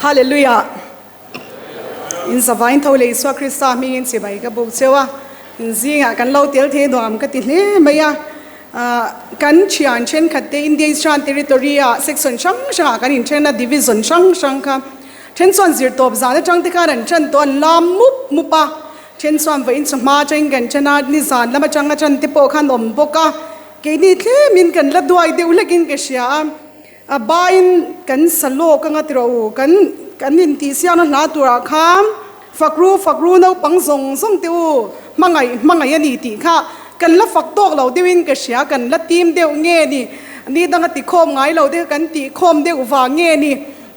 Hallelujah! In zavain tho leh Isua Krista hmingin chibai ka buk cheu a, in zingah kan lo tel thei nuam ka ti hle mai a. Kan thian thenkhat te India Eastern Territory ah section hrang hrangah kan inthen a, division hrang hrang kha then chuan zirtawp zan atang te khan an tan tawh an lam mup mup a, then chuan vawiin chawhma atangin kan then a, nizan lam atang a tan te pawh khan awm bawk a, keini tlemin kan la duai deuh hlekin ka hria a. A bain kan sa lawk anga ti rawh u, kan kan intihsiakna hla turah khan fakru fakru naupang zawng zawng te u hmangaih hmangaih a ni tih kha kan la fak tawk lo deuhin ka hria, kan la tim deuh nge ni, ni danga tikhawm ngai lo te kha kan tihkhawm deuh vang nge ni,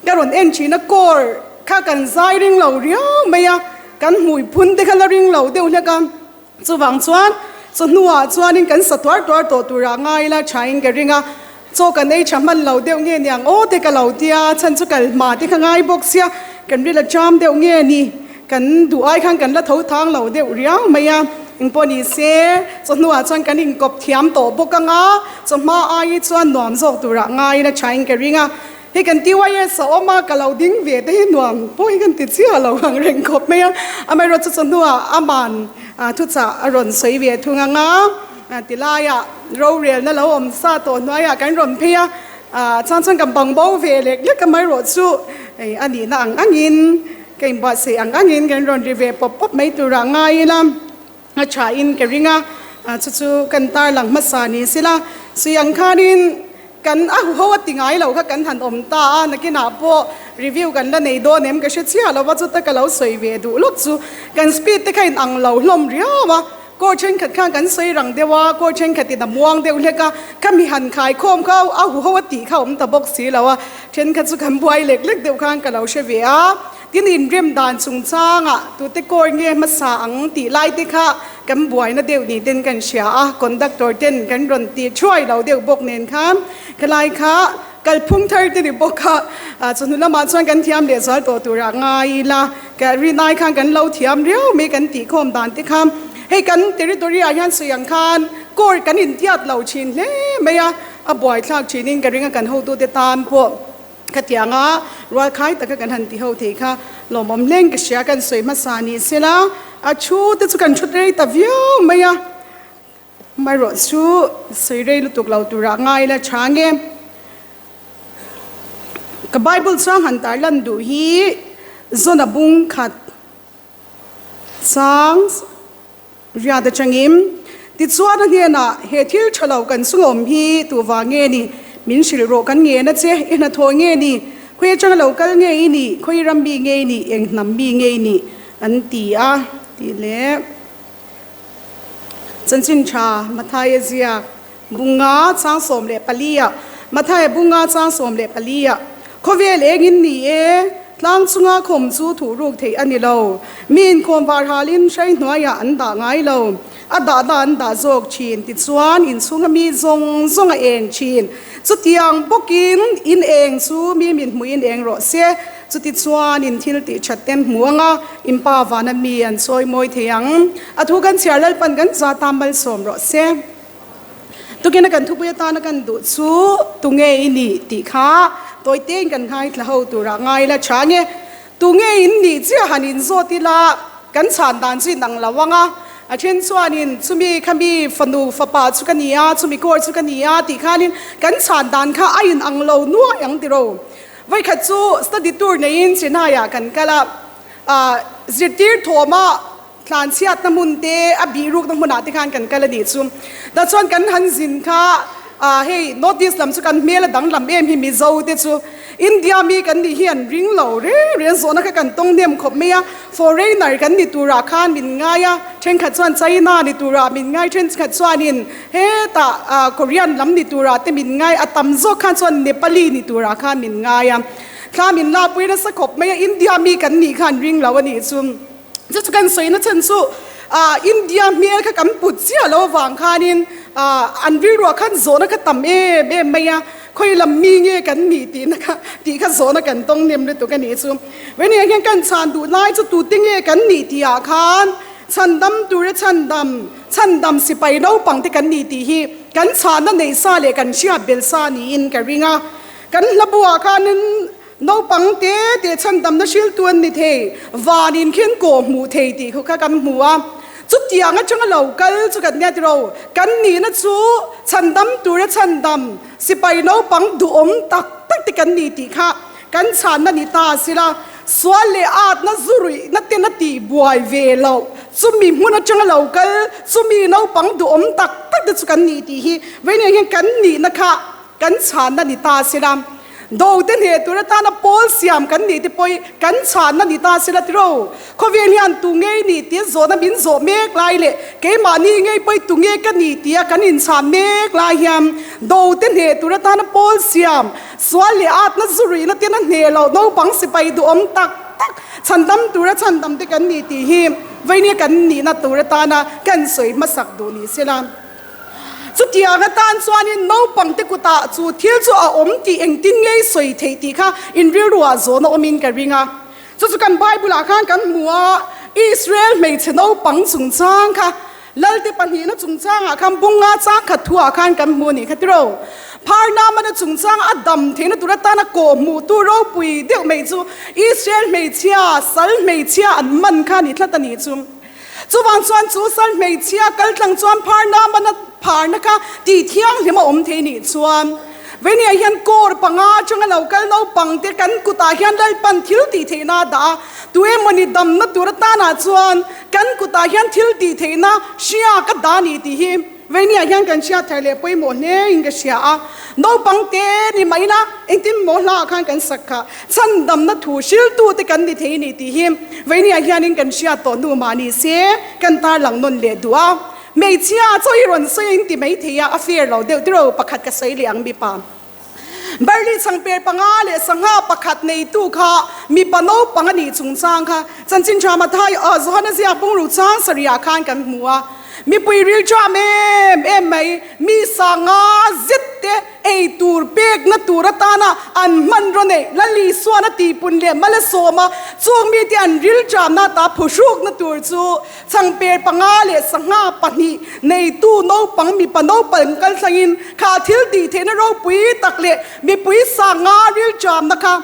ka rawn en thin a kawr kha kan zai ring lo riau mai a, kan hmui phun te kha la ring lo deuh hlek a. Chuvang chuan chawhnuah chuanin kan sa tuar tuar tawh turah ngai ila thain ka ring a, chaw kan ei tha hman lo deuh nge niang aw te ka lo tia, chhan chu kal hma te kha ngai bawk sia, kan ril a cham deuh nge ni, kan duh ai khan kan la tho thang lo deuh riau mai a, engpawh ni se chawhnuah chuan kan inkawp thiam tawh bawk ang a, chawhma ai chuan nuam zawk turah ngai ila thain ka ring a. Hei kan TYS a awm a, ka lo ding ve te hi nuam pawh hi kan ti chiah lo ang reng khawp mai a. Amaherawhchu chu chawhnuah aman thuchah a rawn sawi ve thung ang a, tilaiah rorelna lo awm sa tawh hnuaiah kan rawn phei a, chuan chuan ka bang bo ve lek lek amaherawhchu hei a nihna ang angin ka inbuatsaih ang angin kan rawn ri ve pawp pawp mai turah ngai ila a thain ka ring a, chu chu kan tarlang hmasa ni sila sui ang khanin Kan a huho a ti ngai lo kha kan han awm ta a, nakinah pawh review kan la nei dawn em ka hre chiah lo va, chuta ka lo sawi ve duh lawk chu kan speed te kha in ang lo hlawm riau a, court thenkhat khan kan sawi rang deuh a, court thenkhat in a muang deuh hlek a, ka mi han khai khawm kha a huho a tih kha awm ta bawk si lo a, thenkhat chu kan buai lek lek deuh khan ka lo hre ve a. Tin inrem dan chungchangah tute court nge hmasa ang tih lai te kha kan buaina deuh ni ten kan hria a, conductor ten kan rawn ti thuai lo deuh bawk nen khan khalai kha kalphung thar te ni bawk a, chawhnu lamah chuan kan thiam leh zual tawh turah ngai ila, ka rinai khan kan lo thiam riau mai kan tih khawm dan te kha hei kan territory ah hian sawi ang khan court kan intiat lo thin hle mai a, a buaithlak thinin ka ring a kan hotute tan pawh. Khatianga rualkhai taka kan han ti ho thei kha lawmawm hleng ka hria kan sawi hmasa ni sela a thu te chu kan thut rei ta viau mai a, amaherawh chu sawi rei lutuk lo turah ngai ila tha nge. Ka Bible chuang han tarlan duh hi Zona bung khat chang Riat atangin, Tichuan a hnenah, He thil tha lo kan chungawm hi tu vang nge ni? Min hrilh rawh kan ngen a che, i hnathawh nge ni? Khawi atanga lo kal nge i nih? Khawi ram mi nge i nih? Eng hnam mi nge i nih? An ti a, tih leh Chanchin tha Mathaia ziak bunga chang 14 ah Mathaia bunga chang 14 ah Khawvel engin ni e, tlang chunga khawm chu thuh ruk theih a ni lo. Mi inkhawm var halin hrai hnuaiah an dah ngai lo. A dah dah an dah zawk thin tichuan inchhunga mi zawng zawng a eng thin. Chutiang bawkin in eng chu mi min hmuhin eng rawh se. Chutichuan in thil tih that ten hmu anga in pa vana mi an chawi mawi thei ang. A thu kan chhiar Lalpan kan za ta malsawm rawh se. Tukin a kan thupui atana kan duh chu tunge i nih tih kha tawi tein kan ngaithla ho turah ngai ila tha nge. Tunge in nih chiah han inzawt ila kan chhan dan chu inang lo ang a. A then chuanin chumi khami fanu fapa chu ka ni a, chumi kawr chu ka ni a tih khanin kan chhan dan kha a inang lo nuai ang tiro. Vawikhat chu study tour neiin Chennai-ah kan kal a, zirtir thawma Tlanchhiatna hmun te, a bih rukna hmunah te khan kan kal a nih chu. Tah chuan kan han zin kha, ah hei North East lam chu kan hmel a danglam em hi Mizo te chu. India mi kan nih hi an ring lo reng reng zawhna kha kan tawng hnem khawp mai a. Foreigner kan ni turah khan min ngai a, thenkhat chuan China ni turah min ngai, thenkhat chuanin hetah ah Korean lam ni turah te min ngai, a tam zawk khan chuan Nepali ni turah khan min ngai a. Thla min lakpui nasa khawp mai a, India mi kan nih kha an ring lo a nih chu. Chu chu kan sawi na chhan chu India hmel kha kan put chiah lo avang khanin an rilruah khan zawhna kha tam em em mai a, khawi lam mi nge kan nih tihna kha tih kha zawhna kan tawng nem lutuk a nih chu. Veni ah hian kan chhan duh lai chu tute nge kan nih tih ah khan chhandam tura chhandam chhandam sipai naupang te kan nih tih hi kan chhanna neih sa leh kan hriat bel sa niin ka ring a. Kan hlabu ah khanin. Naupang te te chhandamna hriltu an ni thei, van in khin kaw hmuh thei tih khu kha kan hmu a. Chutiang atanga lo kal chu kan nia tiro, kan nihna chu chhandam tura chhandam sipai naupang duhawm tak tak te kan ni tih kha kan chhanna ni ta sila, sual leh atna zu ruihna ten a tih buai ve loh chumi hmun atanga lo kal chumi naupang duhawm tak tak te chu kan ni tih hi veinia hian kan nihna kha Kan chhanna ni ta sela, do te hneh tur atana pawl siam kan nih te pawh kan chhanna ni ta sela tiro. Khawvel hian tu ngei ni tia zawhna min zawh mek lai leh keimahni ngei pawh tu nge ka ni tia kan inchhan mek lai hian do te hneh tur atana pawl siam, sual leh atna zuruihna ten a hneh loh naupang sipai duhawm tak tak chhandam tura chhandam te kan ni tih hi veinia kan nihna tur atana kan sawi hmasak duh ni sela. Chutiang atan chuanin naupangte kutah chu thil chu a awm tih engtin ngei sawi theih tih kha inrilruah zawn a awmin ka ring a. Chu chu kan Bible-ah khan kan hmu a, Israel hmeichhe naupang chungchang kha Lalte pahnihna chungchangah khan bunga chang khat thuah khan kan hmu a nih kha tiro. Pharnamana chungchang a dam theihna tur atana kawhhmuhtu ropui deuh mai chu Israel hmeichhia, sal hmeichhia an man kha a ni tlat a nih chu. Chuvang chuan chu sal hmeichhia kal tlang chuan pharna mana pharna kha tih thianghlim a awm thei nih chuan Venia hian kawr panga atanga lo kal naupang te kan kutah hian Lalpan thil tih theihna a dah a, tu emawni damna tur atanah chuan kan kutah hian thil tih theihna hria ka dah a ni tih hi Venia hian kan hriat thar leh pawimawh hle in ka hria a, naupang te ni mah ila engtin maw hla ah khan kan sak kha chhandamna thu hriltu te kan ni thei ni tih hi Venia hianin kan hriat tawh hnu mah ni se kan tarlang nawn leh duh a, hmeichhia chaw hi rawn sawi a in ti mai thei a, a fair lo deuh tiro pakhat ka sawi leh ang mipa. Barley changper panga leh sangha pakhat neitu kha mipa naupang a nih chungchang kha chanchin tha Mathai ah Johana ziak bungruk chang sarihah khan kan hmu a. Mipui ril ṭam em em mai, mi sangha zet te ei tur pekna tur atana an hmanraw neih Lal Isuan a tihpun leh mal a sawm a, chung mite an ril ṭamna ata phuhrukna tur chu Changper panga leh sangha pahnih neitu naupang mipa naupang kal thlangin kha thil tih theihna ropui tak leh mipui sangha rilṭamna kha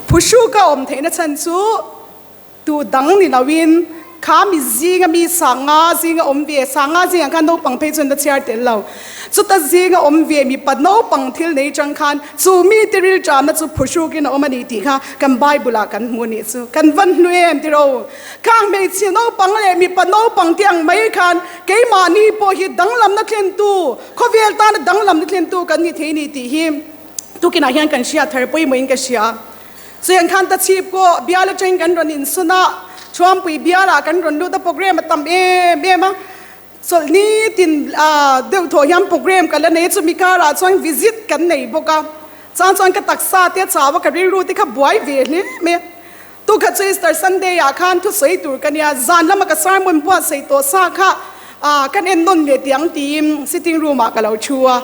phuhruka awm theihna chhan chu Tu dang ni loin kha mi zinga mi sanga zinga awm ve, sanga zingah khan naupang phei chuan la chhiar tel lo. Chuta zinga awm ve mipa naupang thil nei chang khan chu mite rilṭamna chu phuhrukin a awm a ni tih kha kan Bible-ah kan hmu a nih chu. Kan van hnu em tiro? Khang hmeichhia naupang leh mipa naupang te ang mai khan keimahni pawh hi danglamna thlentu, khawvel tana danglamna thlentu kan ni thei a ni tih hi tukinah hian kan hriat thar pawimawhin ka hria. Chuan khan ta chhip pawh bial atangin kan rawn insun a, Thuampui bialah kan rawn lut a, program a tam em em a, chawlhni tin deuh thawh hian program ka la nei a, chumi karah chuan visit kan nei bawk a, chuan chuan ka taksa te a chau a, ka rilru te kha buai ve hle mai a, tukhat chu Easter Sunday ah khan thusawi tur ka nia, zan lama ka sermon buatsaih tawh sa kha kan en nawn leh tih ang tiin sitting room ah ka lo thu a.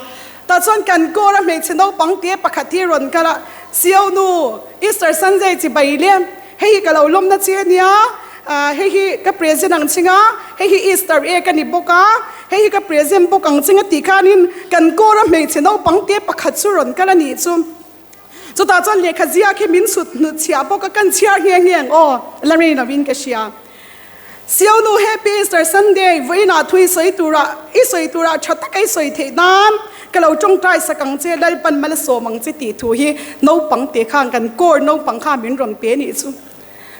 Tah chuan kan kawr a hmeichhe naupang te pakhat hi rawn kal a, Sio nu, Easter Sunday chi bai le, hei hi ka lo lawmna che ania, hei hi ka present ang ching a, hei hi Easter egg a ni bawk a, hei hi ka present bawk ang ching a tih khanin kan kawr a hmeichhe naupang te pakhat chu rawn kal a nih chu. Chutah chuan lehkha ziak hi min chhut hnut chhiah bawk a, kan chhiar nghe nghe ang aw, la rei lovin ka hria. Sionu Happy Easter Sunday vawiinah thu i sawi turah i sawi turah tha taka i sawi theih nan ka lo tawngtai sak ang che, Lalpan mal a sawm ang che tih thu hi naupang te khan kan kawr naupang kha min rawn pe nih chu.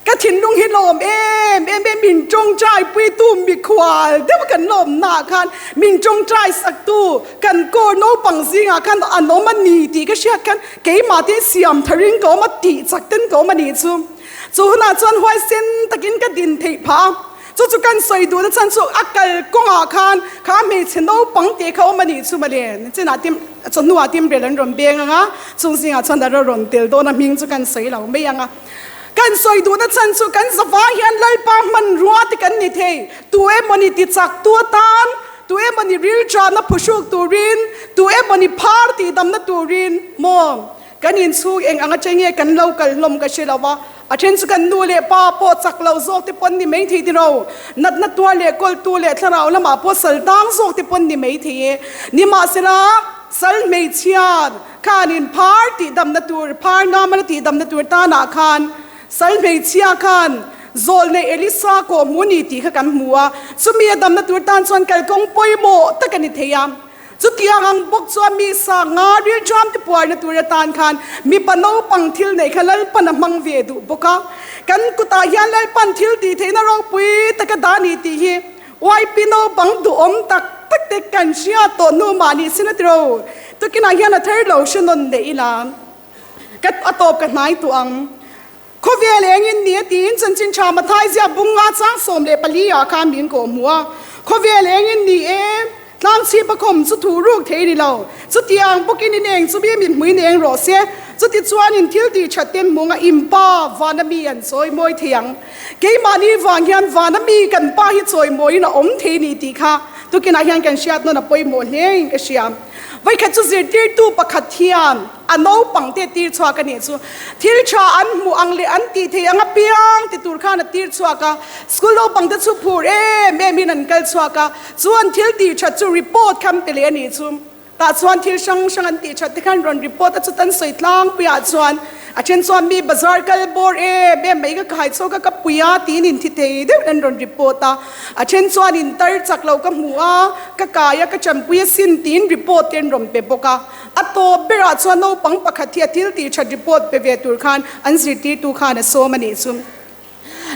Ka thinlung hi lawm em em em min tawngtai puitu mikhual deuh kan lawm naah khan min tawngtai saktu kan kawr naupang zingah khan an awm a ni tih ka hriat khan keimah te siam tharin ka awm a tih chak ten ka awm a nih chu. Chu hunah chuan huaisen takin ka din theih phah a, chu chu kan sawi duhna chhan chu a kal kawngah khan kha hmeichhe naupang tih kha awm a nih chu mawle. Chinah tim chawhnuah timrel an rawn beng ang a, chung zingah chuan a rawn tel dawn a, hming chu kan sawi lo mai ang a. Kan sawi duhna chhan chu kan zavai hian Lalpa hmanrua te kan ni thei, tu emawni ti chak tu atan, tu emawni rilṭahna phuhruk turin, tu emawni phar tihdamna turin maw? Kan inchhung eng ang atang nge kan lo kal hlawm ka hre lo a, a then chu kan nu leh pa pawh chak lo zawk te pawn ni mai thei tiro, natna tuar leh kawltu leh thlarau lamah pawh sal tang zawk te pawn ni mai thei e. Nimahsela, Sal hmeichhia khanin phar tihdamna tur, phar Naamana tihdamna tur tanah khan sal hmeichhia khan zawlnei Elisa kawh hmu ni tih kha kan hmu a. Chumi a damna tur tan chuan kalkawng pawimawh tak a ni thei a. Chutiang ang bawk chuan mi sa nga rilṭam te puarna tur atan khan mipa naupang thil neih kha Lalpan a hmang ve duh bawk a. Kan kutah hian Lalpan thil tih theihna ropui taka dah a ni tih hi YP naupang duhawm tak tak te kan hriat tawh hnu mahni sin a tiro. Tukinah hian a thar lo hre nawn leh ila ka a tawp ka hnai tuah ang. Khawvel engin ni a tiin chanchin tha Mathai ziak bunga chang 14 ah khan min kawh hmu a. Khawvel engin ni e, tlangchhip a khawm chu thu ruk thei ni lo. Chutiang bawkin in eng chu mi mit hmuin eng rawh se. Chutichuan in thil tih that ten hmunga in pa vana mi an chawi mawi thei ang. Keimahni vang hian vana mi kan pa hi chawi mawiin a awm thei ni tih kha tukinah hian kan hriat nawn a pawimawh hle in ka hria. Vawikhat chu zirtirtu pakhat hian A naupang te tir chhuak a nih chu. Thil tha an hmuh ang leh an tih theih ang apiang ti tur khan a tir chhuak a. School naupang te chu phur em em in an kal chhuak a. Chu an thil tih that chu report kha an pe leh a nih chu. Tah chuan thil hrang hrang an tih that te khan rawn report a chu tan sawi tlangpui ah chuan a then chuan mi bazar kal bawr em em mai ka khai chhuak a ka pui a tiin in thi thei deuh in an rawn report a. A then chuan in tar chak lo ka hmu a, ka kai a ka chanpui a sin tiin report te an rawn pe bawk a. A tawp berah chuan naupang pakhat hi a thil tih that report pe ve tur khan an zirtirtu khan a sawm a nih chu.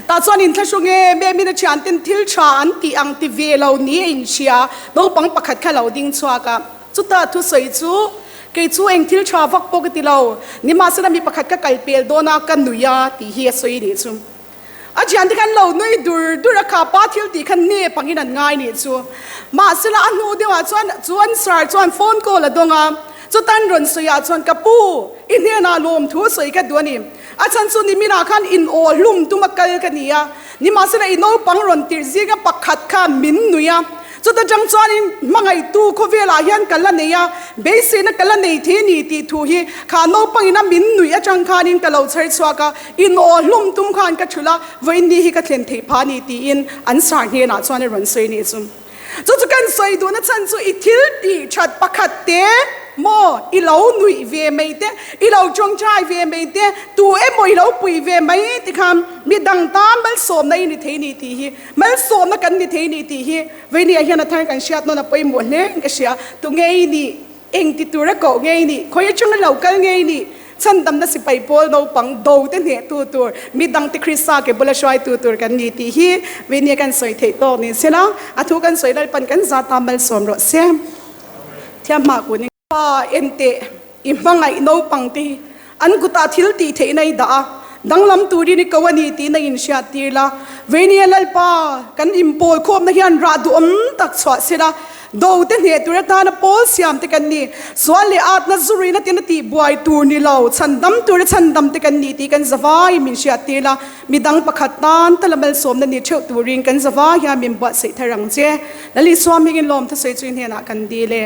Tah chuan inthlahrung em em in a thianten thil tha an tih ang ti ve lo ni a inhria. Naupang pakhat kha lo ding chhuak a, chuta thusawi chu kei chu eng thil tha vak pawh ka ti lo, nimahsela mi pakhat ka kal pel dawn a ka nui a tih hi a sawi a nih chu. A thiante khan lo nui dur dur a, kha pa thil tih kha nep angin an ngai nih chu. Mahsela a hnu deuhah chuan chu an sir chuan phone call a dawng a, chutan rawn sawiah chuan ka pu i hnenah lawmthu sawi ka duh a ni. A chhan chu niminah khan in aw hlum tum a kal ka ni a, nimahsela i naupang rawn tirh zinga pakhat kha min nui a, Chuta tang chuanin hmangaihtu khawvelah hian ka la nei a, beiseina ka la nei thei a ni tih thu hi kha naupangin a min nuih atang khanin ka lo chher chhuak a, in aw hlum tum khan ka thulh a, vawiin ni hi ka thlen theih phah a ni tiin an sar hnenah chuan a rawn sawi a nih chu. Chu chu kan sawi duhna chhan chu i thil tih that pakhat te maw i lo nuih ve mai te, i lo tawngtai ve mai te, tu emaw i lo pui ve mai ti khan midang tan malsawmna i ni thei a ni tih hi Malsawmna kan ni thei ni tih hi Veinia hian a thar kan hriat nawn a pawimawh hle in ka hria. Tu ngei nih, eng ti tur a koh ngei nih, khawi atanga lo kal ngei nih, chhandamna sipai pawl naupang do te hneh tu tur, midang te Krista ke bula hruai tu tur kan ni tih hi Veinia kan sawi theih tawk ni se la, a thu kan sawi Lalpan kan zat a malsawm rawh se. Thiam hma kun in. Pa enteh, i hmangaih naupang te hi an kutah thil tih theihna i dah a, danglam turin i ko a ni tiin a inhriat tir la. Veinia Lalpa, kan inpawl khawmna hian rah duhawm tak chhuah se la, do te hneh tur atana pawl siam te kan ni, sual leh atna zuruina ten a tih buai tur ni lo, chhandam tura chhandam te kan ni tih kan zavaiin min hriat tir la, midang pakhat tan tala malsawmna ni theuh turin kan zavai hian min buatsaih thar ang che. Lalisua hmingin lawmthasawi chu i hnenah kan dil e.